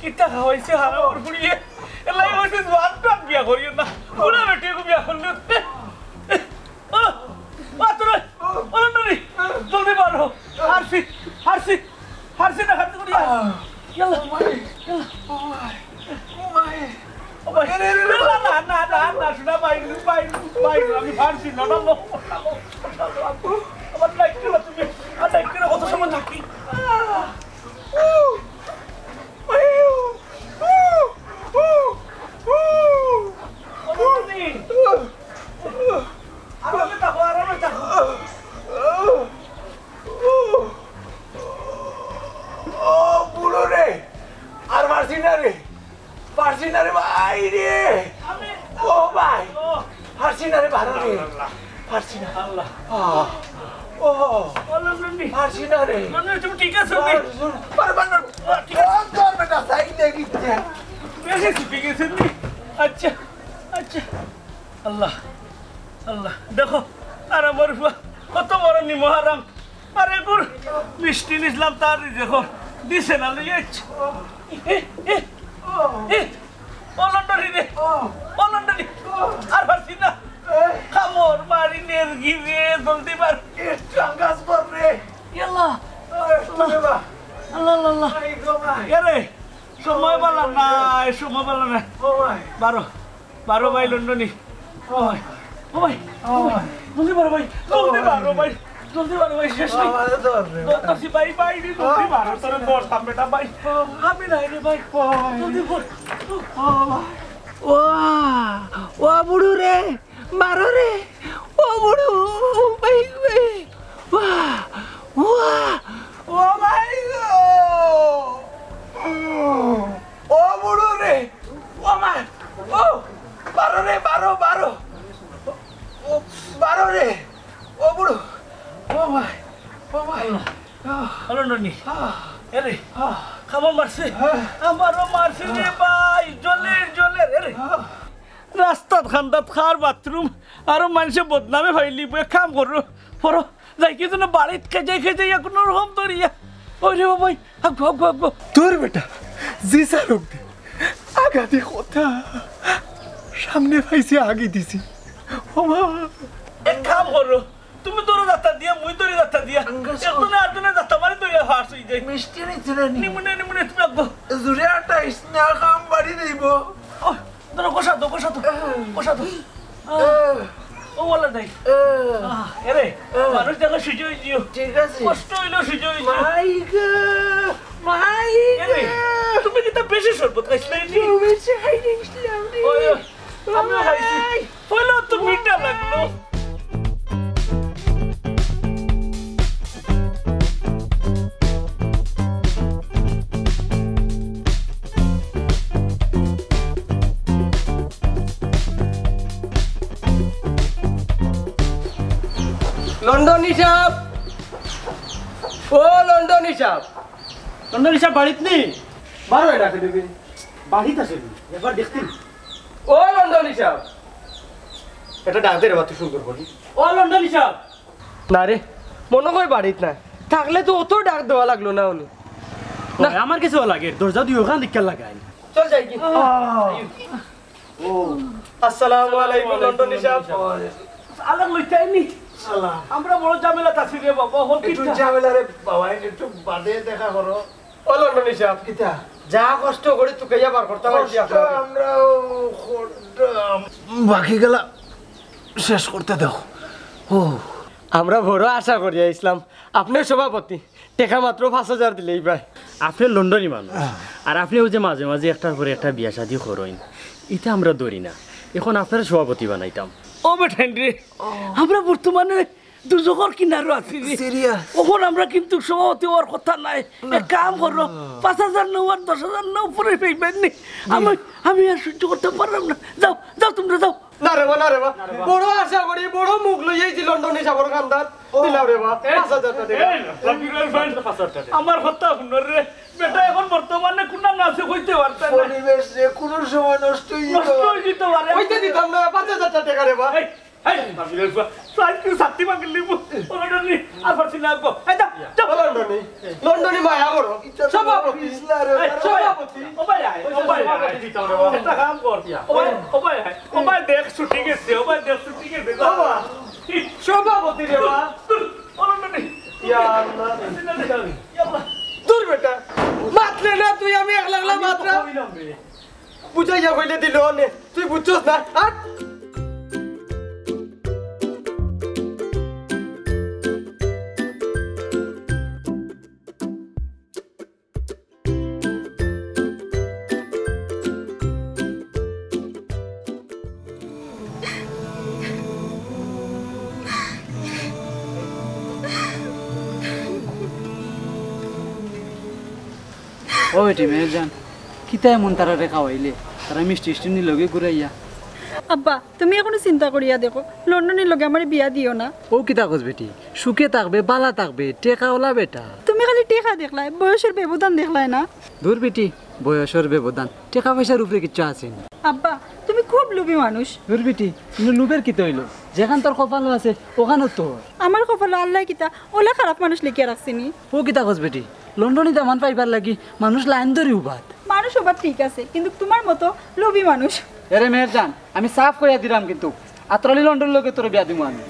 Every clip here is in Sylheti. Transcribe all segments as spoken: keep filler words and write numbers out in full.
কিতা খাওয়াইছে হারামর ফুড়িয়ে? এলাই কইছে জোয়ান টোয়ান বিয়া করিও না। বুড়া বেটিগু বিয়া করলে। ও, ও, তোরা, ও, নানি, জলদি বারো। হারছি, হারছি, হারছি না, হারছি করি। ইয়াল্লা, ইয়াল্লা। ও ভাই, ও ভাই। ও ভাই, এ রে, রে, রে, না, না, না, না, না, শোনা, বাইর, বাইর, বাইর, আমি পারছি না, না, না, না, না, আমার ডাক্তার তুমি, আর ডাক্তার কত সময় থাকি? ও, ও, ও, ও। ও, আরামে থাকো, আরামে থাকো। ও বুড়ো রে, আর পারছি না রে, পারছি না রে ভাই রে। ও ভাই, পারছি না রে, বারো রে, পারছি না। আল্লাহ। আহ, ও, ও, লন্ডনী। পারছি না রে। লন্ডনী, তুমি ঠিক আছো নি? পার-, পার-, পার-, ও, ঠিক আছে। ও, তোর বেটা সাইডে গিয়ে। বেশি ছুটি গেছে নি? আচ্ছা, আচ্ছা। আল্লাহ, আল্লাহ, দেখো, আর আমার ফুয়া কত বড় নিমহারাম। আরে গুর, মিষ্টি নিছিলাম, তার দেখো, দিছে না, লইয়া আইছে। এ, এ, এ, ও লন্ডনী রে, ও লন্ডনী, আর পারছি না। কামড় মারি লেজ গিরে, জলদি মার। এ, টাঙ্গাস পর রে। ইয়াল্লা। ওই, বাবা। আল্লাহ, আল্লাহ, আল্লাহ। এই গো ভাই। এ রে, সময় বালা নাই, সময় বালা নাই। ও ভাই। বারো, বারো ভাই লন্ডনী। ও ভাই, ও ভাই, ও ভাই, জলদি বারো ভাই, জলদি বারো ভাই, জলদি বারো ভাই, শেষ নাই। আমারে ধর রে। ধরতাছি ভাই, ভাই রে, জলদি বারো, তোরে ধরতাম বেটা ভাই। আমি নাই রে ভাই, ও ভাই। জলদি ধর। ও ভাই। ও, ও বুড়ো রে, মারো রে, ও বুড়ো, ভাই, ভাই। ওয়া, ওয়া, ও ভাই গো। ও বুড়ো রে, ও মা, ও, বারো রে, বারো, বারো। ও, বারো রে, ও বুড়ো, ও ভাই, ও ভাই। আল্লাহ। আহ, আল্লাহ ননি। আহ, এরে, আহ, কামড় মারছে। আহ, আমারও মারছে রে ভাই, জলের, জলের, এরে। আহ। রাস্তাত খান্দাত খার বাথরুম, আরো মানষে বদনামে ফাইলিবো। এক কাম করো, পড়ো, যাই কি জন্য বাড়িত খেজাই খেজাই কোনো রকম ধরিয়া। ওই রে বাবাই, আগো, আগো, আগো। তোর বেটা, জি স্যার, ওকে আগাদি কথা। সামনে পাইছি, আগে দিছি। ও মা। এক কাম করো, তুমি ধরো যাত্রা দিয়া, মুই ধরি যাত্রা দিয়া। আঙ্গাস। একজনে আরজনে যাত্রা মারি ধরিয়া ফাঁস হই যায়। মিষ্টি নিচ্ছে না নি? নিমুনে, নিমুনে, তুমি আগো। জুরে আটাইস না, কাম বাড়ি দিব। ও, ধরো, গোসা দো, গোসা দো, গোসা দো। আহ, ও বলে দেই। আহ, এরে, আহ, মানুষ দেখো সুজা হই দিও। ঠিক আছে। কষ্ট হইলেও সুজা হই দিও। মাই গো, মাই গো। এরে, তুমি কিতা বেশি শরবত খাইছিলে নি? বেশি খাই দিয়েছিলাম রে। ওই, ওই, আমিও খাইছি। মাই। হইলেও তো মিঠা লাগলো। লন্ডনী সাব, ও লন্ডনী সাব। লন্ডনী সাব বাড়িত নি? বারো এরা খেতে। বাড়িত আছে নি? একবার দেখতে নি। ও লন্ডনী সাব। এটা ডাক দে রে বা, তুই সুন্দর করি। ও লন্ডনী সাব। না রে, মনে হয় বাড়িত নাই। থাকলে তো অত ডাক দেওয়া লাগলো না উনি। না। না, আমার কিছু লাগে, দরজা দিয়ে ওখান দিকে লাগাই। চল যাই কি? আহ। ও। আসসালামু আলাইকুম লন্ডনী সাব। আলাক লইতাইনি। সালাম। আমরা বড় ঝামেলাত আছি রে বাবা, হল একটু কিতা? ঝামেলা রে বাবা, একটু বাদে দেখা করো। ও লন্ডনী সাব, কিতা? যা কষ্ট করি তুকাইয়া বার করতাম পারছি কষ্ট আপনারে। আমরাও করতাম। বাকি গেলা শেষ করতে দাও। ও। আমরা বড় আশা করিয়া আইছলাম, আপনে সভাপতি, টেকা মাত্র পাঁচ হাজার দিলেই পায়। আপনে লন্ডনী মানুষ, আর আপনে অউ যে মাঝে মাঝে একটার পরে একটা বিয়া শাদি করইন, ইতা আমরা ধরি না। এখন আপনারে সভাপতি বানাইতাম। ও বেটাইন রে, আমরা বর্তমানে দুজখর কিনারো আছি রে। Serious? অখন আমরা কিন্তু সভাপতি অওয়ার কথা নায়। এক কাম করো, পাঁচ হাজার নেও আর দশ হাজার নেও, পরে পাইবায় নি। আমি, আমি আর সহ্য করতাম পারলাম না। যাও, যাও তুমরা যাও। না রে বা, না রে বা। বড় আশা করি, বড় মুখ লইয়া আইছি লন্ডনী সাবর খান্দান। দিলাও রে বা, পাঁচ হাজার টেকা। আমার কথা হুনো রে, বেটা এখন বর্তমানে কুনানো আছে কইতে পারতাম না। পরিবেশ যে কুনু সময় নষ্ট অই নষ্ট অই যাইতে পারে। অইতে দিতাম না, পাঁচ হাজার টেকা রে বা। এই, এই, বাবিলের ফুয়া, সাইড তুই সাত্তি বাকিল লিবু। ও লন্ডনী, আর পারছি না গো। এই যা, যা। ও লন্ডনী, লন্ডনী মায়া করো। সভাপতি, এই, সভাপতি। ও ভাই আয়, ও ভাই আয়। একটা কাম কর। ও ভাই, ও ভাই আয়। ও ভাই দেখ ছুটি গেছে, ও ভাই দেখ ছুটি গেছে। ও বা, সভাপতি রে বা। ও লন্ডনী। ইয়া আল্লাহ। ইয়া আল্লাহ। দূর বেটা, মাতলে না তুই, আমি একলা একলা মাতরা। বুঝাইয়া কইলে দিল নে, তুই বুঝছস না। আর ও বেটি মেহেরজান, কিতা এমন তারারে খাওয়াইলে? তারা মিষ্টি টিষ্টি নিল গি ঘুরাইয়া। আব্বা, তুমি এখনো চিন্তা করিয়া দেখো, লন্ডনীর লগে আমারে বিয়া দিও না। ও কিতা কস বেটি, সুখে থাকবে, বালা থাকবে, টেকাওয়ালা বেটা। তুমি খালি টেকা দেখলায়, বয়সর ব্যবধান দেখলায় না। দূর বেটি, বয়সর ব্যবধান, টেকা পয়সার উপরে কিচ্ছু আছে না। আব্বা, তুমি খুব লোভী মানুষ। দূর বেটি, কিন্তু লোভের কিতা অইলো? যেখান তোর কপালো আছে, ওখানো তোর। আমার কপালো আল্লায় কিতা অলা খারাপ মানুষ লেখিয়া রাখছে নি? ও কিতা কস বেটি, লন্ডনী দামান পাইবার লাগি মানুষ লাইন ধরি উবাত। মানুষ উবাত ঠিক আছে, কিন্তু তোমার মতো লোভী মানুষ। এরে মেহেরজান, আমি সাফ কইয়া দিরাম কিন্তু, আতর আলী লন্ডনীর লগে তোরে বিয়া দিমু আমি।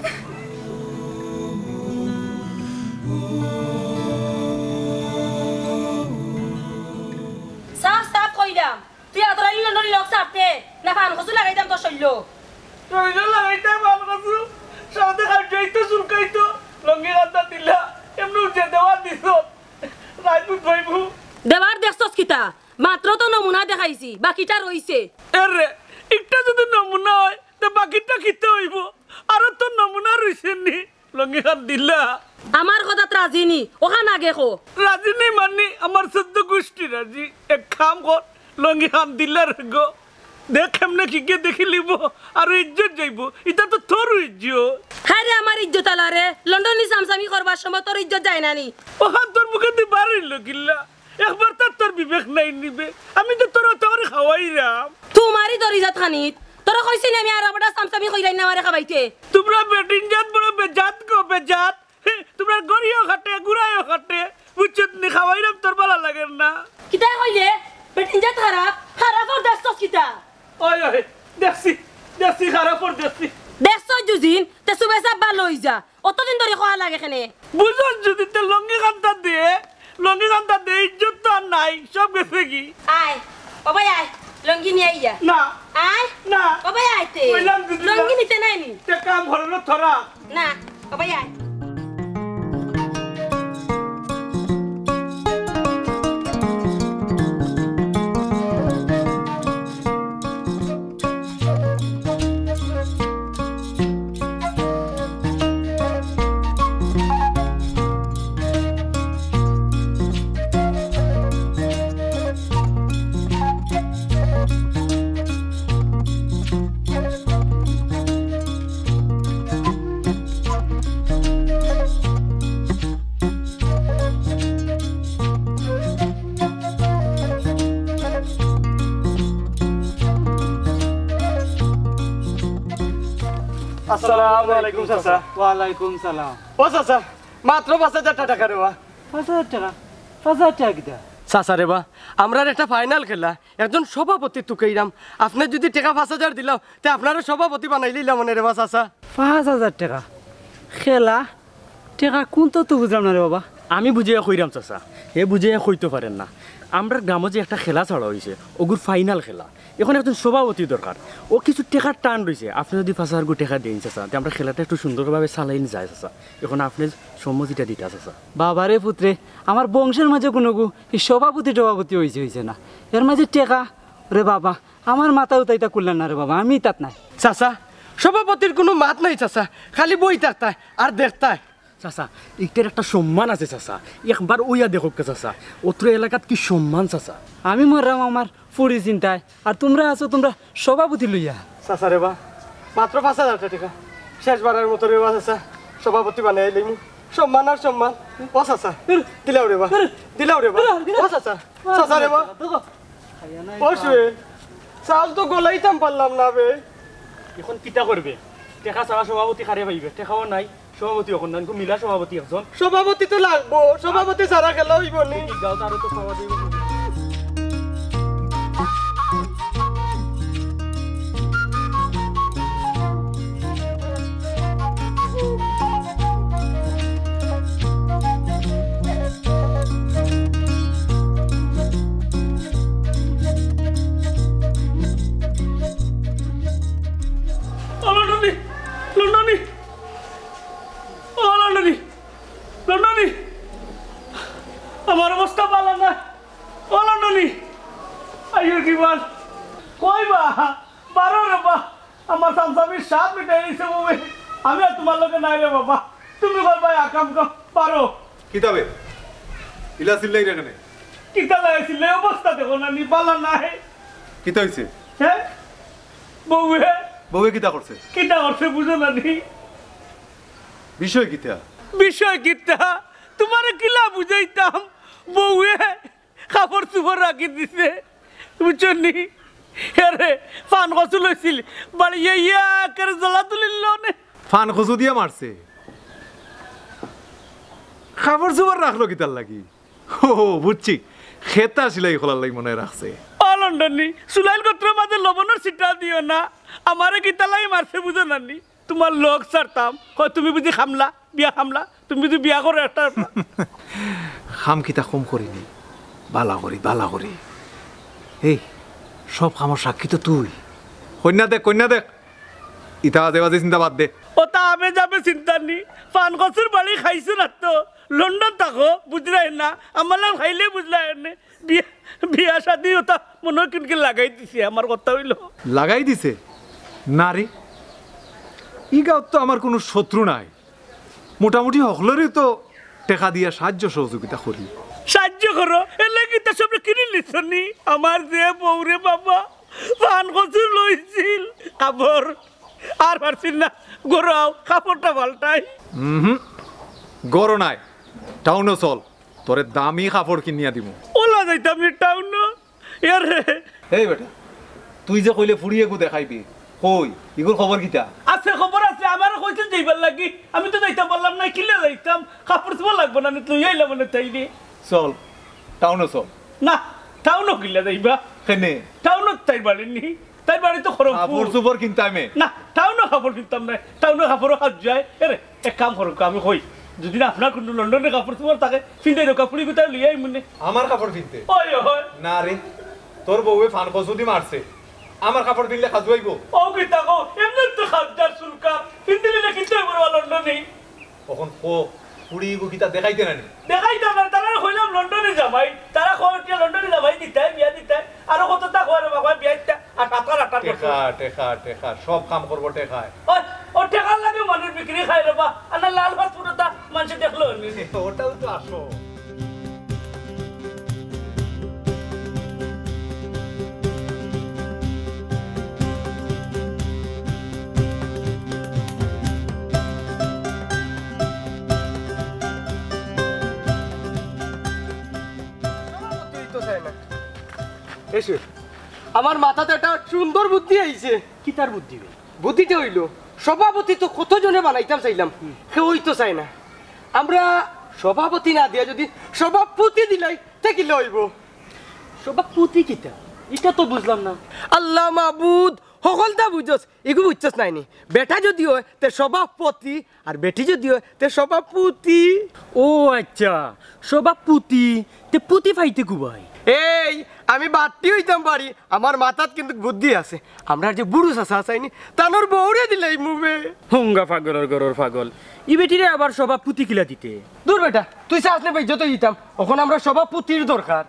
সাফ সাফ কইরাম, তুই আতর আলী লন্ডনীর লগ ছাড়তে না পান কচু লাগাইতাম তোর শইল্লো। শইল্লো লাগাইতাম পান কচু, সাথে খাইতো চুলকাইতো, লঙ্গি কান্তা দিলা, এমনে উঠে দেওয়া দিছ। রাজপুত ভাইবু। দেওয়ার দেখছস কিতা? মাত্র তো নমুনা দেখাইছি, বাকিটা রইছে। এরে, একটা যদি নমুনা হয়, তে বাকিটা কিতা অইবো? আরো তো নমুনা রইছে নি, লঙ্গি খান দিলা। আমার কথাত রাজি নি, ওখান আগে কো। রাজি নি মানি, আমার চৌদ্দ গুষ্টি রাজি। এক কাম কর, লঙ্গি খান দিলা রে গো। দেখ কেমনে কি কে দেখিলিবো, আর ইজ্জত যাইবো, ইটা তো তোর ইজ্জত। হায় রে আমার ইজ্জত আলা রে, লন্ডনী চামচামি করবার সময় তোর ইজ্জত যায় না নি? ওখান তোর মুখে দি বারইলো কিলা? একবার তার তোর বিবেক নাই নিবে, আমি তো তোর অত করি খাওয়াইরাম। তুমারই দরিজাত খানিত, তোরে কইছি নি আমি আর বেটা চামচামি কইরাম না আমারে খাবাইতে। তুমরা বেটিন জাত বড় বেজাত গো, বেজাত। হে, তুমরার গড়িও খাটে, গুড়াইও খাটে, বুঝছত নি? খাওয়াইরাম তোর বালা লাগের না। কিতা কইলে? বেটিন জাত খারাপ, খারাপর দেখছস কিতা? ওই, ওই, দেখছি, দেখছি, খারাপর দেখছি। দেখছস যুদিন, তে সুবে সাব্বা লই যা। অতদিন ধরি কওয়া লাগে কেনে? বুঝছস যুদি তে লঙ্গি কান্তা দে, লঙ্গি কান্তা দে, ইজ্জত তো আর নাই, সব গেছে গি। আয়, ও ভাই আয়, লঙ্গি নিয়া আইয়া। না। আয়। না। ও ভাই আয় তে। কইলাম যুদি না। লঙ্গি নিতে নাই নি? তে কাম ঘরে না থরা। না, ও ভাই আয়। আসসালামু আলাইকুম চাচা। ওয়ালাইকুম সালাম। ও চাচা, মাত্র পাঁচ হাজার টেকা রে বা। পাঁচ হাজার টেকা? পাঁচ হাজার টেকা কিতা? চাচা রে বা, আমরার একটা ফাইনাল খেলা, একজন সভাপতি তুকাইরাম। আপনে যুদি টেকা পাঁচ হাজার দিলাও, তে আপনারে সভাপতি বানাইলিলাম অনে রে বা চাচা। পাঁচ হাজার টেকা? খেলা? টেকা কুনতা তো বুঝলাম না রে বাবা। আমি বুঝাইয়া কইরাম চাচা, হে বুঝাইয়া কইতো পারের না। আমরার গ্রামো যে একটা খেলা ছাড়া অইছে, অগুর ফাইনাল খেলা। অখন একজন সভাপতি দরকার। অউ কিছু টেকার টান রইছে। আপনে যুদি পাঁচ হাজারগু টেকা দেইন চাচা, তে আমরার খেলাটা একটু সুন্দরভাবে চালাইন যায় চাচা। অখন আপনে সম্মতিটা দিতা চাচা। বাবারে পুতরে, আমার বংশর মাঝে কুনুগু ই সভাপতি টভাপতি অইছে, অইছে না। এর মাঝে টেকা, রে বাবা, আমার মাথাত ইতা কুলার না রে বাবা, আমি ইতাত নাই। চাচা, সভাপতির কুনু মাত নাই চাচা, খালি বই থাকতায় আর দেখতায়। চাচা, ইটার একটা সম্মান আছে চাচা, একবার অইয়া দেখউক্কা চাচা, অত্র এলাকাত কি সম্মান চাচা। আমি মররাম আমার ফুড়ি চিন্তায়, আর তুমরা আছো তুমরার সভাপতি লইয়া। চাচা রে বা, মাত্র পাঁচ হাজার টেকা, শেষবারর মতো রে বা চাচা, সভাপতি বানাইলিমু। সম্মান আর সম্মান। ও চাচা, দিলাও রে বা, দিলাও রে বা। ও চাচা, চাচা রে বা। ও সুহেল, চাউল তো গলাইতাম পারলাম না বে। অখন কিতা করবে? টেকা ছাড়া সভাপতি কারে পাইবে? টেকাও নাই, সভাপতি অখন নাই, মিলা সভাপতি একজন। সভাপতি তো লাগবো, সভাপতি ছাড়া খেলা অইবো নি। ঠিক, যাও, তারে তো খাওয়া দিবে। ও লন্ডনী, লন্ডনী, ও লন্ডনী, লন্ডনী, আমার অবস্থা ভালা না। ও লন্ডনী, আইও কি বাল? কই বা? বারো রে বা, আমার চামচামির সাত মিটাই দিছে বউয়ে। আমি আর তুমার লগে নাই রে বাবা। তুমি কই বা আকাম কর, বারো। কিতা বে? ইলা চিল্লাইরা কেনে? কিতা লাগাইছিল? এই অবস্থা দেখো না নি, বালা নাই। কিতা অইছে? হ্যাঁ? বউয়ে। বউয়ে কিতা করছে? কিতা করছে বুঝো না নি? বিষয় কিতা? বিষয় কিতা? তুমারে কিলা বুঝাইতাম? বউয়ে কাপড় চুপড় রাখি দিছে, বুঝছো নি? আরে, পান কচু লইছিল, বাড়ি ইয়া করে জ্বলা তুলিল নে। পান কচু দিয়া মারছে? কাপড় চুপড় রাখলো কিতার লাগি? ও, বুঝছি, খেতা সিলাই খোলার লাগি মনে হয় রাখছে। ও লন্ডনী, সুলাইল গোত্রর মাঝে লবণর ছিটা দিও না, আমারে কিতার লাগি মারছে বুঝো না নি? তুমার লগ ছাড়তাম, কয় তুমি বুঝি খামলা, বিয়া খামলা, তুমি বুঝি বিয়া করো একটা। কাম কিতা কম করি নি, বালা করি, বালা করি। এই, সব কামর সাক্ষী তো তুই। কইন্যা দেখ, কইন্যা দেখ, ইতা আজে বাজে চিন্তা বাদ দে। ও তা আবে যাবে চিন্তা নি, পান কচুর বাড়ি খাইছো না তো, লন্ডন থাকো, বুঝলায় না, আমার নাম খাইলে বুঝলায় না। বিয়া, বিয়া শাদি ওটা মনে হয় কিনকে লাগাই দিছে, আমার কথা অইলো। লাগাই দিছে? না রে, ই গাঁওত তো আমার কুনু শত্রু নাই। মোটামুটি হকলরেউ তো টেকা দিয়া সাহায্য সহযোগিতা করি। সাহায্য করো? এর লাগি তো সবরে কিনি লিছনি। আমার যে বউরে বাবা, পান কচু লইছিল, কাপড় আর পারছিল না, ঘরো আও, কাপড়টা পাল্টাই। উহুম, ঘরো নায়, টাউনো চল। তোরে দামি কাপড় কিনিয়া দিমু। ওলা যাইতাম নি টাউনো। এরে। এই বেটা, তুই যে কইলে ফুড়ি এগু দেখাইবি, কই, ইগুর খবর কিতা? আছে, খবর আছে, আমারে কইছিল যাইবার লাগি। আমি তো যাইতাম পারলাম না, কিলা যাইতাম? কাপড় চোপড় লাগবো না, নি তুই আইলা মানে তাই রে। চল, টাউনো চল। না, টাউনো কিলা যাইবা? কেনে? টাউনো তাইর বাড়ি নি। তাইর বাড়ি তো খরম। কাপড় চোপড় কিনতাম এ। না, টাউনো কাপড় কিনতাম না। টাউনো কাপড়ও খাত যায়। এরে, এক কাম করো, আমি কই, যদি না আপনার কুনু লন্ডনের কাপড় চোপড় থাকে, ফিন্দাই রোকা ফুড়ি গুতারে লইয়া আইমুনে। আমার কাপড় ফিনতে? ওই, ওই। না রে, তোর বউয়ে পান কচুদি মারছে। আমার কাপড় ফিনলে খাজু আইবো? ও কিতা কও, এমনে তো খাদ্দার সুলকা, ফিন্দিলে না কিতা অইবো রে লন্ডনী। অখন কও, ফুড়ি গু কিতা দেখাইতে নানি? দেখাইতাম না, তারা কইলাম লন্ডনী জামাই, তারা কয় কিতা লন্ডনী জামাই দিতায়, বিয়া দিতায়, আরো কততা কয় রে বাবা, বিয়া দিতায়, আর আটার আটার করছে। টেকা, টেকা, টেকা, সব কাম করবো টেকায়। ওই, ও টেকার লাগি মানুষ বিক্রি খায় রে বা, আর না লাল ভাত ফুটতা মানষে দেখলো নি। ওটাও তো আসল। এই তো চায় না। এই শুন, আমার মাথাত একটা সুন্দর বুদ্ধি আইছে। কিতার বুদ্ধি বে? বুদ্ধিটা অইলো, সভাপতি তো কতজনে বানাইতাম চাইলাম, হুম। কেউই তো চায় না। আমরা সভাপতি না দিয়া যদি সভাপতি দিলাই, তে কিলা অইবো? সভাপতি কিতা? ইটা তো বুঝলাম না। আল্লাহ মাবুদ, হকলতা বুঝছস, ইগু বুঝছস নায়নি? বেটা যদি অয়, তে সভাপতি, আর বেটি যদি অয়, তে সভাপুতি। ও আইচ্ছা, সভাপুতি, তে পুতি পাইতে কুবাই? এই, আমি বাট্টি অইতাম পারি, আমার মাথাত কিন্তু বুদ্ধি আছে। আমরার যে বুরু চাচা আছইন নি, তানর বউরে দিলাইমু বে। হুঙ্গা পাগলর ঘরর পাগল, ই বেটিরে আবার সভাপুতি কিলা দিতে? দূর বেটা, তুই চাস নে বেইজ্জত অইতাম, অখন আমরার সভাপুতির দরকার।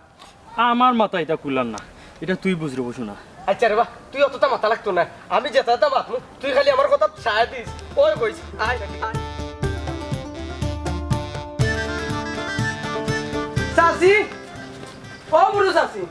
আমার মাথা ইতা কুলার না, ইটা তুই বুঝ রে বা, হুনা। আইচ্ছা রে বা, তুই অততা মাথা লাগতো না, আমি যেতা যেতা মাতমু, তুই খালি আমার কথাত সায় দিস। ওই কইস, আয়, আয়। চাচি, ও বুরু চাচি।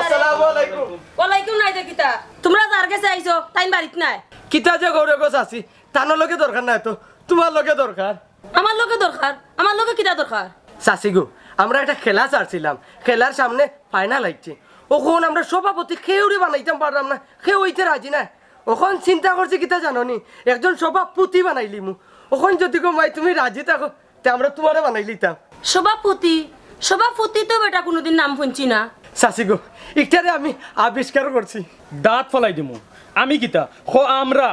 আসসালামু আলাইকুম। ওয়ালাইকুম নাই দে কিতা? তুমরা যার গেছে আইছো, তাইন বাড়িত নাই। কিতা যে কও রে গো চাচি, তানর লগে দরকার নাই তো, তুমার লগে দরকার। আমার লগে দরকার? আমার লগে কিতা দরকার? চাচি গো, আমরা একটা খেলা ছাড়ছিলাম, খেলার সামনে ফাইনাল আইছে। অখন আমরা সভাপতি কেউরে বানাইতাম পারলাম না, কেউ অইতে রাজি নায়। অখন চিন্তা করছি কিতা জানো নি, একজন সভাপুতি বানাইলিমু। অখন যদি গো মাই তুমি রাজি থাকো, তে আমরা তুমারে বানাইলিতাম। সভাপুতি? সভাপুতি তো বেটা কুনুদিন নাম হুনছি না। চাচি গো, ইটারে আমি আবিষ্কার করছি। দাঁত ফালাই দিমু। আমি কিতা? খ আমরা।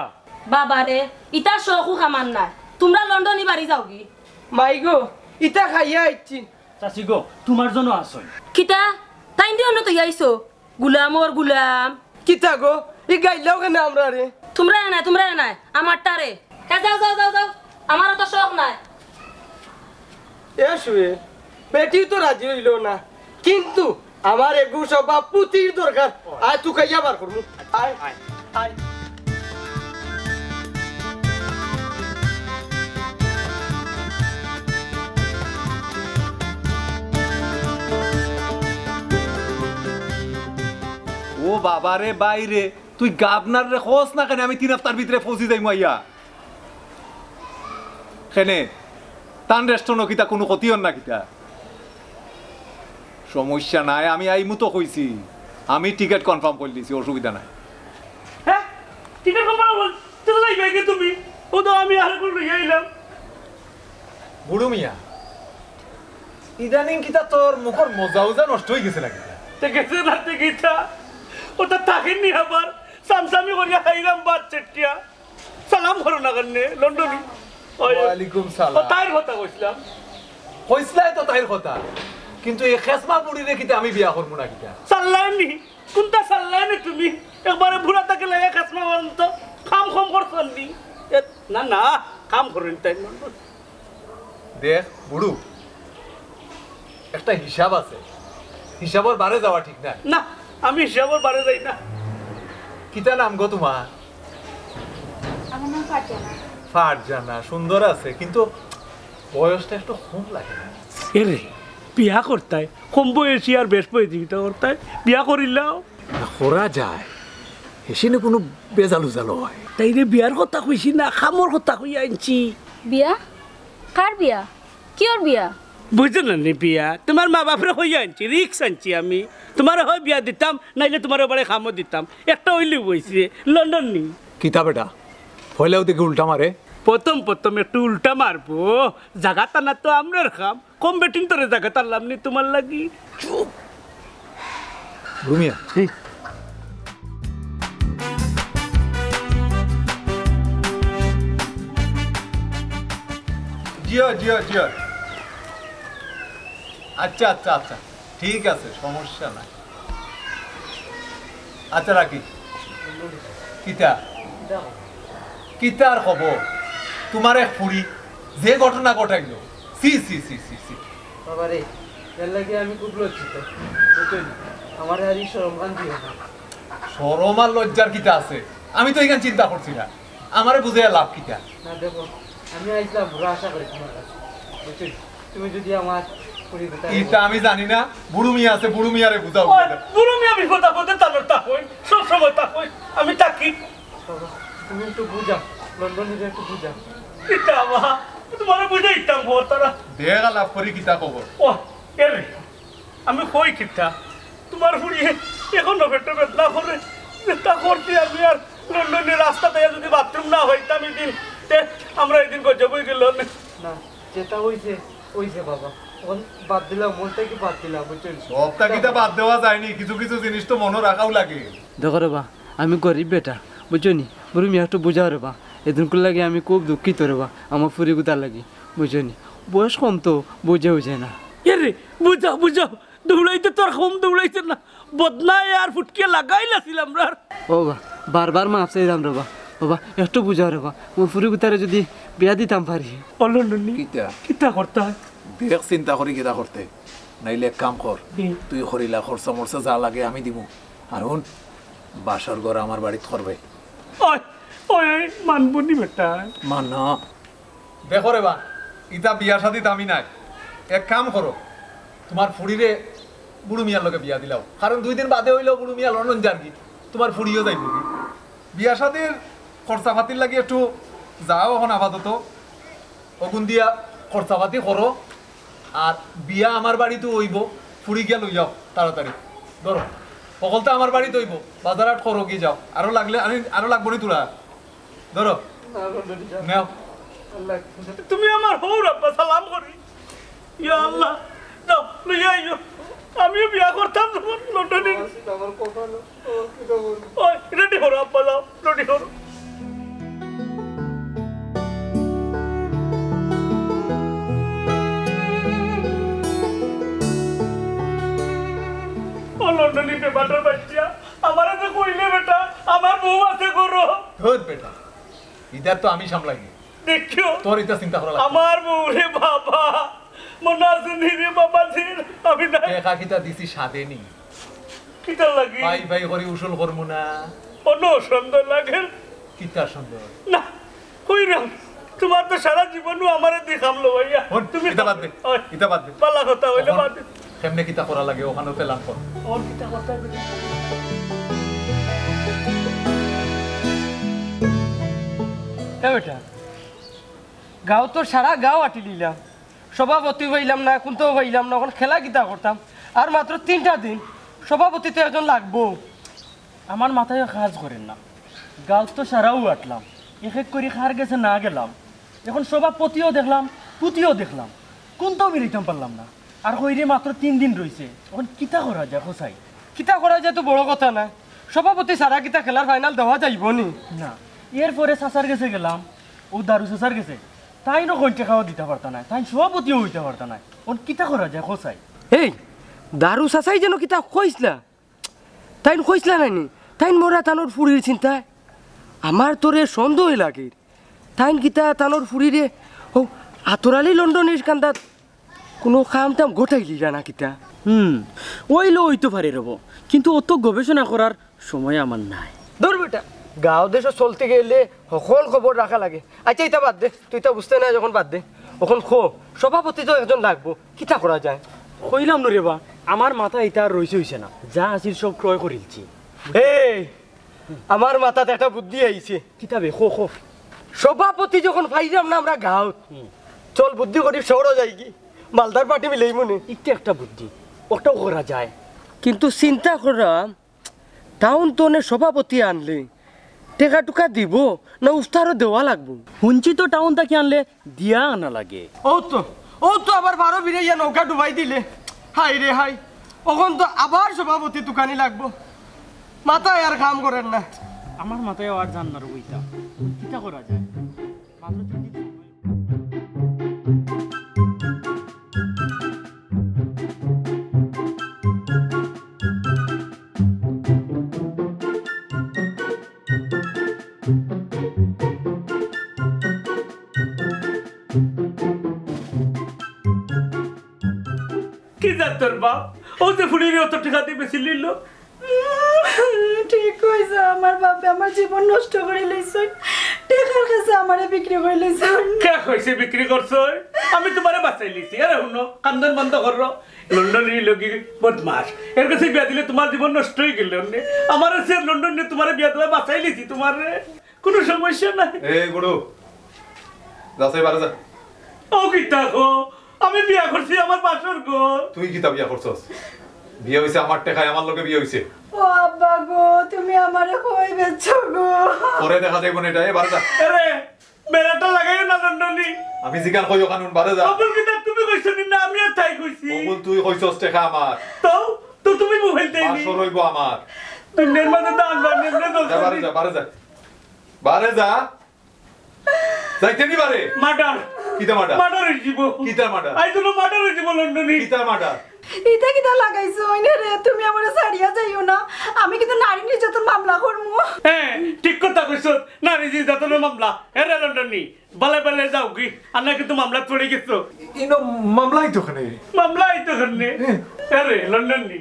বাবারে, ইতা শখ উখ আমার নাই। তুমরা লন্ডনি বাড়ি যাওগি। মাই গো, ইতা খাইয়া আইছি। চাচি গো, তুমার জন্য আছইন। কিতা? তাইন দি অনো তো আইছো? গুলামর গুলাম। কিতা গো? ই গাইল্লাও কেনে আমরারে? তুমরা এ নাই, তুমরা এ নাই, আমারটারে। এ যাও, যাও, যাও, যাও। আমার অত শখ নাই। এ শুয়ে, বেটিও তো রাজি অইলো না, কিন্তু আমার এগু সভাপুতির দরকার। আয়, তুকাইয়া বার করমু। আয়, আয়। ও বাবা রে, বাইরে তুই গাবনার রে খোঁজ না কেনে? আমি তিন হাপ্তার ভিতরে ফৌজি যাইমু আইয়া। কেনে? তান রেস্ট ন কিতা কুনু ক্ষতি অর না কিতা? সমস্যা নাই, আমি আইমু তো কইছি। আমি টিকেট কনফার্ম করি দিছি, অসুবিধা নাই। হ্যাঁ? টিকেট কনফার্ম করি দিছি, যাইবায় কি তুমি? ও তো আমি আর কোন লইয়া আইলাম। বুরু মিয়া, ইদানিং কিতা তোর মুখর মজা উজা নষ্ট অই গেছে নাকি? তে গেছে না তে কিতা? ওটা থাকেননি আবার, সামসামি করিয়া খাইলাম ভাত চেটিয়া। সালাম করো না কেনে, লন্ডনি? ওই, ওয়ালাইকুম সালাম। ও তাইর কথা কইছিলাম। কইছলায় তো তাইর কথা, কিন্তু এই খেসমা বুড়িরে কিতা আমি বিয়া করমু না কিতা? সাল্লায়নি, কুনটা সাল্লায়নি তুমি? একবারে বুড়া থাকি লইয়া খেসমা পর্যন্ত কাম কম করছনি। এ, না, না, কাম করইন তাই লন্ডনি। দেখ, বুরু, একটা হিসাব আছে, হিসাবর বারে যাওয়া ঠিক না। না, আমি হিসাবর বারে যাই না। কিতা নাম গো তুমার? আমার নাম ফারজানা। ফারজানা, সুন্দর আছে, কিন্তু বয়সটা একটু কম লাগে না? এরে, বিয়া করতায়, কম বয়সী আর বেশ বয়সী কিতা করতায়? বিয়া করিলাও। না, করা যায়। হেসিনে কুনু বেজাল উজাল অয়। তাইরে বিয়ার কথা কইছি না, কামর কথা কইয়া আনছি। বিয়া? কার বিয়া? কিয়র বিয়া? বুঝো না নি বিয়া? তুমার মা বাপরে কইয়া আনছি, রিস্ক আনছি আমি। তুমারে হয় বিয়া দিতাম, নাইলে তুমারে বারে কামো দিতাম। একটা অইলে বইছে, লন্ডনি। কিতা বেটা? পয়লাউ দেখি উল্টা মারে। প্রথম প্রথম একটু উল্টা মারবো। জাগা টানা তো আমরার কাম। কম বেটিন তোরে জাগা টানলাম নি তুমার লাগি। চুপ। রুমিয়া। জি। জিও, জিও, জিও। আচ্ছা, আচ্ছা, আচ্ছা। ঠিক আছে, সমস্যা নাই। আচ্ছা, রাখি। কিতা? কিতার খবর? তুমার এক ফুড়ি যে ঘটনা ঘটাইলো। ছি, ছি, ছি, ছি, ছি। বাবা রে, এর লাগি আমি খুব লজ্জিত। বুঝছইন? আমারে আর ই শরম খান দিও না। শরম আর লজ্জার কিতা আছে? আমি তো ইখান চিন্তা করছি না। আমারে বুঝাইয়া লাভ কিতা? না, দেখো, আমি আইছলাম বুড়া আশা করি তুমার কাছে। বুঝছইন? তুমি যদি আমার ফুড়ি কথা ইতা আমি জানি না। বুরু মিয়া আছে, বুরু মিয়ারে বুঝাও। ওই বুরু মিয়া বিপদ আপদে তানর তা কই, সব সময় তা কই। আমি তা কি? বাবা, তুমি একটু বুঝাও, লন্ডনিরে একটু বুঝাও। ইতা বাবা, তুমারে বুঝাইতাম বড় তারা। দেখ আলাপ করি কিতা খবর। ও, এরে, আমি কই কিতা? তুমার ফুড়িয়ে এখনো পেটো বেদনা করে। তা করছি আমি আর লন্ডনি রাস্তাত যদি বাথরুম না অইতাম ইদিন, তে আমরা ইদিন গজব অই গেলাম। না, যেটা অইছে, অইছে বাবা। মন বাদ দিলাম, মন থাকি বাদ দিলাম, বুঝছো নি? সবটা কিতা বাদ দেওয়া যায়নি, কিছু কিছু জিনিস তো মনো রাখাও লাগে। দেখো রে বা, আমি গরিব বেটা, বুঝছো নি? বুরু মিয়া একটু বুঝাও রে বা, এদিনকুর লাগি আমি খুব দুঃখিত রে বা, আমার ফুরি গুতার লাগি, বুঝছো নি? বয়স কম তো, বুঝে বুঝে না। এ রে, বুঝাও, বুঝাও, দৌড়াইতে তো আর কম দৌড়াইতে না, বদনায় আর ফুটকে লাগাইল আছিল আমরার। ও বা, বারবার মাফ চাইলাম রে বা, ও বা, একটু বুঝাও রে বা, আমার ফুরি গুতারে যদি বিয়া দিতাম পারি। ও লন্ডনী, কিতা? কিতা করতা? দেখ চিন্তা করি কিতা করতে, নাইলে এক কাম কর, কি? তুই করিলা খরচা মরচা যা লাগে আমি দিমু। আর হুন, বাসর ঘর আমার বাড়িত করবে। ওই, ওই, ওই, মানবো নি বেটা। মান না। দেখো রে বা, ইতা বিয়া শাদিত আমি নাই। এক কাম করো, তুমার ফুরিরে বুরু মিয়ার লগে বিয়া দিলাও, কারণ দুই দিন বাদে অইলেও বুরু মিয়া লন্ডন যারগি, তুমার ফুরিও যাইবগি। বিয়া শাদির খরচাপাতির লাগি একটু যাও অখন আপাতত, অগুন দিয়া খরচাপাতি করো, আর বিয়া আমার বাড়িত অইবো, ফুরি গিয়া লই যাও তাড়াতাড়ি। ধরো, হকলতা আমার বাড়িত অইবো, বাজার হাট করো গি যাও, আরো লাগলে, আরে, আরো লাগবো নি তোরা? ধরো। না, লন্ডনী যাও। নেও। আল্লাহ। তুমি আমার হউর আব্বা, সালাম করি। ইয়া আল্লাহ, যাও, লইয়া আইও। আমিও বিয়া করতাম যখন লন্ডনী। আমার কপাল। ওই, রেডি করো আব্বা, যাও, রেডি করো। ও লন্ডনী বেবাটর বাচ্চা, আমারে তো কইলে বেটা, আমার বউ আছে ঘরো। ধুর বেটা, ইতার তো আমি সামলাই। দেখিও। তোর ইতা চিন্তা করা লাগতো না। আমার বউ রে বাবা, মনে আছে নি রে বাবা জি, আমি না। টেকা কিতা দিছি সাদে নি? কিতার লাগি? ভাই ভাই করি উসুল করমু না। অনো সন্দেহ লাগে। কিতা সন্দেহ? না, কইরাম, তুমার তো সারা জীবনও আমারে দি খামলো ভাইয়া। হুন, তুমি ইতা বাদ দে, ওই, ইতা বাদ দে। বালা কথা অইলে অখন বাদ দে। কেমনে কিতা করা লাগে, অখানও plan কর। অখন কিতা করতে অইবো? এ বেটা, গাঁও তো সারা গাঁও আটি নিলাম, সভাপতি পাইলাম না, কুন্তাও পাইলাম না, অখন খেলা কিতা করতাম? আর মাত্র তিনটা দিন, সভাপতি তো একজন লাগবো। আমার মাথায়ও কাজ করের না, গাঁও তো সারাও আটলাম, এক এক করি কার গেছে না গেলাম, অখন সভাপতিও দেখলাম, পুতিও দেখলাম, কুন্তাও মিলাইতাম পারলাম না। আর কইরে মাত্র তিন দিন রইছে, অখন কিতা করা যায় কও চাই? কিতা করা যায় তো বড় কথা নায়, সভাপতি ছাড়া কিতা খেলার final দেওয়া যাইবো নি? না, এরপরে চাচার গেছে গেলাম, অউ দারু চাচার গেছে, তাইনও কইন টেকাও দিতা পারতা নায়, তাইন সভাপতিও অইতা পারতা নায়, অখন কিতা করা যায় কও চাই? এই, দারু চাচায় যেন কিতা কইছলা, তাইন কইছলা নায় নি, তাইন মরা তানর ফুরির চিন্তায়। আমার তো রে সন্দেহ লাগের, তাইন কিতা তানর ফুরিরে অউ আতর আলী লন্ডনীর কান্দাত কুনু কাম টাম গটাইলিরা না কিতা? হুম, অইলে অইতো পারে রে বা, কিন্তু অত গবেষণা করার সময় আমার নাই। ধুর বেটা, গাঁও দেশো চলতে গেলে হকল খবর রাখা লাগে। আইচ্ছা, ইতা বাদ দে, তুই ইতা বুঝতে নায় যখন বাদ দে। অখন কও, সভাপতি তো একজন লাগবো, কিতা করা যায়? কইলাম নু রে বা, আমার মাথায় ইতা আর রইছে অইছে না, যা আছিল সব ক্রয় করিলছি। এই, আমার মাথাত একটা বুদ্ধি আইছে। কিতা বে, কও, কও। সভাপতি যখন পাইলাম না আমরা গাঁওত, হুম। চল বুদ্ধি করি শহরো যাইগি, মালদার পার্টি মিলাইমু নে। ইটা একটা বুদ্ধি, অটাও করা যায়। কিন্তু চিন্তা করলাম, টাউন তনে সভাপতি আনলে টেকা টুকা দিবো না উস্তারও দেওয়া লাগবো? হুনছি তো টাউন থাকি আনলে দিয়া আনা লাগে। অউ তো, অউ তো আবার বারো বিরাইয়া নৌকা ডুবাই দিলে। হায় রে হায়, অখন তো আবার সভাপতি তুকানি লাগবো। মাথায় আর কাম করের না। আমার মাথায়ও আর যার না রে বা ইতা। কিতা করা যায়? মাত্র তিন দিন সময়। কি জাত তোর বাপ? অউ যে ফুরিরে অত টেকা দিয়া বেচিলিলো। ঠিক কইছো, আমার বাপে আমার জীবন নষ্ট করিলাইছইন। টেকার কাছে আমারে বিক্রি করিলাইছইন। কে কইছে বিক্রি করছইন? আমি তুমারে বাচাইলিছি। আরে হুনো, কান্দন বন্ধ করো। লন্ডনীর লগি বদমাশ। এর কাছে বিয়া দিলে তুমার জীবন নষ্ট অইগেলো নে। আমারে সে লন্ডনীয়ে তুমারে বিয়া দিয়া বাচাইলিছি তুমারে। কুনু সমস্যা নাই। এই বুড়ো, যা চাই বারে যা। ও কিতা কও? আমি বিয়া করছি আমার বাসর ঘর। তুই কিতা বিয়া করছস? বিয়া অইছে আমার টেকায়, আমার লগে বিয়া অইছে। ও আব্বা গো, তুমি আমারে কই বেচছো গো? পরে দেখা যাইবো নে ইটা, এ বারে যা। এরে, বেড়াটা লাগাইও না, লন্ডনি। আমি যেখান কই অখান হুন, বারে যা। কবুল কিতা তুমি কইছো নি না, আমি আর তাই কইছি। কবুল তুই কইছস, টেকা আমার। তো, তো তুমি মোবাইল দেই নি। বাসর অইবো আমার। দুনিয়ার মাঝে দান বান, এমনি যা, বারে যা, বারে যা। বারে যা। যাইতে নি বারে? মার্ডার। কিতা মার্ডার? মার্ডার অই যিবো। কিতা মার্ডার? আই তো মার্ডার অই যিবো, লন্ডনি। কিতা মার্ডার? ইতা কিতা লাগাইছো? ওই না রে, তুমি আমারে ছাড়িয়া যাইও না। আমি কিন্তু নারী নির্যাতন মামলা করমু। হ্যাঁ, ঠিক কথা কইছো, নারী নির্যাতনের মামলা। এরে লন্ডনি, বালে বালে যাওগি, আর না কিন্তু মামলা পড়ি গেছো। ইনো মামলাই তো এখানে। মামলাই তো এখানে। হ্যাঁ। এরে লন্ডনি,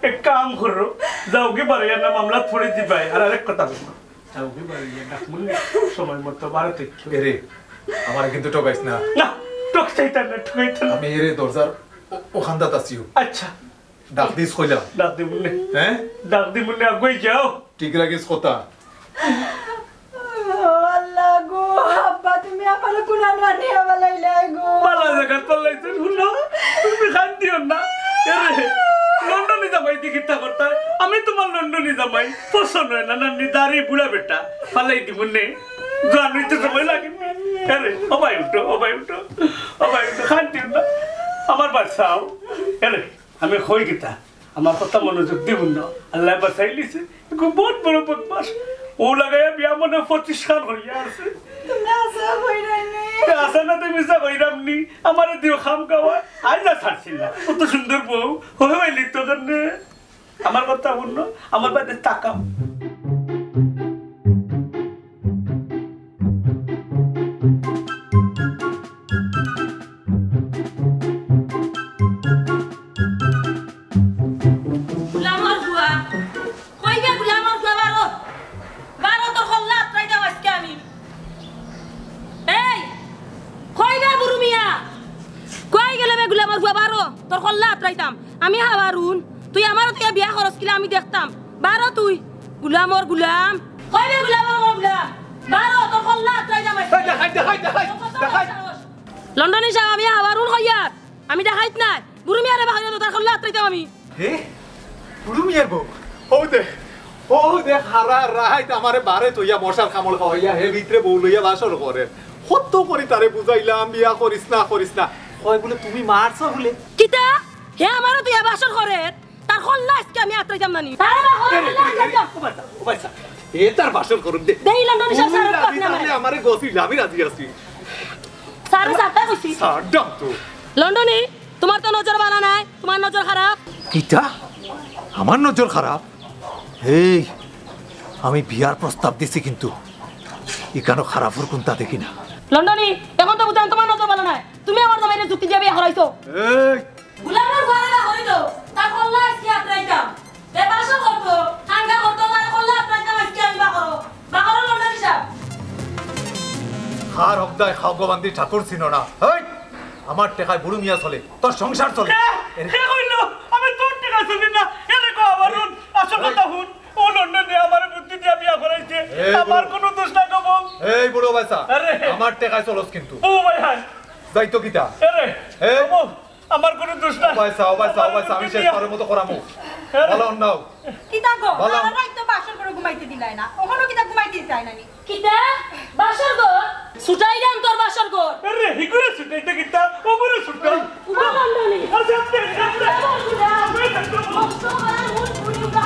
এক কাম করো, যাওগি বারে আর না মামলা পড়ি দিবায়। আর আরেক কথা বলবো, যাওগি বারে আর না, মনে সময় মতো বারে তো একটু। এরে, আমারে কিন্তু ঠকাইস না। না, ঠকতাম না, ঠকতাম না। আমি এরে দরজার ও-, ওখানদাত আছিও। আচ্ছা। ডাক দিস কইলাম। ডাক দিমুনে। হ্যাঁ? ডাক দিমুনে, আগুয়াই যাও। ঠিক রাখিস কথা। ও আল্লাহ গো, আব্বা, তুমি আমারে কুনানো আনিয়া বালাইলায় গো। বালা জাগাত বালাইছো, হুনো? তুমি কান্দিও না। এরে, লন্ডনি জামাই দি কিতা করতায়? আমি তুমার লন্ডনি জামাই। পছন্দ অয় না, নান্নি দাড়ি বুড়া বেটা। ফালাই দিমুনে। জানোই তো সময় লাগে। এরে, ও ভাই উঠো, ও ভাই উঠো। ও ভাই উঠো, কান্দিও না। আমারে বাঁচাও। এরে, আমি কই কিতা? আমার কথা মনোযোগ দি হুনো। আল্লায় বাঁচাইলিছে। এগু বউত বড় বদমাশ। অউ লাগাইয়া বিয়া মনে অয় পঁচিশ খান করিয়া আছে। তুমি হাছা কইরায় নি? তে হাছা না তে মিছা কইরাম নি? আমারে দিও খামখাওয়ায়। আইজ আর ছাড়ছি না। অত সুন্দর বউ। হই হই লিখতো কেনে? আমার কথা হুনো। আমার বাদে তাকাও। গুলামর ফুয়া, কই বে গুলামর ফুয়া, বারো, বারো, তোর কল্লা আতরাইতাম আইজকে আমি। এই, কই বে বুরু মিয়া, কই গেলে বে গুলামর ফুয়া, বারো, তোর কল্লা আতরাইতাম। আমি হাওয়ারুন, তুই আমারে তুই বিয়া করস কিলা আমি দেখতাম। বারো তুই, গুলামর গুলাম। কই বে গুলামর গুলাম, বারো, তোর কল্লা আতরাইতাম আইজকে। এই দেখাই, দেখাই, দেখাই, দেখাই। লন্ডনি সাব, আমি হাওয়ারুন কইয়ার, আমি দেখাইত নায়। বুরু মিয়ারে বাহিরে তো তার কল্লা আতরাইতাম আমি। হে? বুরু মিয়ার বউ? অউ দেখ, অউ দেখ, হারা রাইত আমারে বারে থইয়া মশার কামড় খাওয়াইয়া হে ভিতরে বউ লইয়া বাসর করের। কত করি তারে বুঝাইলাম, বিয়া করিস না, করিস না। কয় বুলে, "তুমি মারছো বুলে।" কিতা? হে আমারে থইয়া বাসর করের, তার কল্লা আইজকে আমি আতরাইতাম না নি। তারে বাসর কল্লা আতরাইতাম। ও বাচ্চা, ও বাচ্চা, এ তার বাসর করুক দে। দেই লন্ডনি সাব, তুই সাব, রাজি পাক না থাকলে মারে। আমারে গছিলা, আমি রাজি আছি। সারে সারটা কইছি। সারডাম তো। লন্ডনি, তুমার তো নজর বালা নায়, তুমার নজর খারাপ। কিতা? আমার নজর খারাপ? এই, আমি বিয়ার প্রস্তাব দিছি কিন্তু ইখানো খারাপর কুন্তা দেখি না। লন্ডনি, অখন তো বুঝলাম তুমার নজর বালা নায়। তুমি আমার জামাইরে যুক্তি দিয়া বিয়া করাইছো। এই! গুলামর ফুয়ারে বাহরি দেও, তার কল্লা আইজকে আতরাইতাম। এ বাসর করতো, হাঙ্গা করতো, তার কল্লা আতরাইতাম আইজকে আমি বাহরো। বাহরো লন্ডনি সাব। খার হকদায় খাওগো বান্দি ঠাকুর চিনো না। হেই! আমার টেকায় বুরু মিয়া চলে, তোর সংসার চলে। কে? এরে কে কইলো? আমি তোর টেকায় চলি না। এরে কো আবার হুন, আসল কথা হুন। অউ লন্ডনি আমারে বুদ্ধি দিয়া বিয়া করাইছে। এই আমার বুড়ো। কুনু দোষ নাই গো বউ। এই বুড়ো বাচ্চা, আরে। আমার টেকায় চলস কিন্তু। ও ভাই হায়। যাইতো কিতা? এরে, এ? ও বউ, আমার কুনু দোষ নাই। ও ভাই চা, ও ভাই চা, ও ভাই চা, আমি শেষ বারের মতো করামু। এরে। ভালা অন্যাও। কিতা গো? ভালা। সারা রাইত তো বাসর ঘরো ঘুমাইতে দিলায় না। অখনো কিতা ঘুমাইতে দিতায় না নি? কিতা? বাসর ঘর? ছুটাইলাম তোর বাসর ঘর। আরে, হিগুরে ছুটাইতে কিতা? ওগুরে ছুটাই। উবা লন্ডনি। আরে, সামনে, সামনে। কষ্ট করার মুড পুরি উঠা।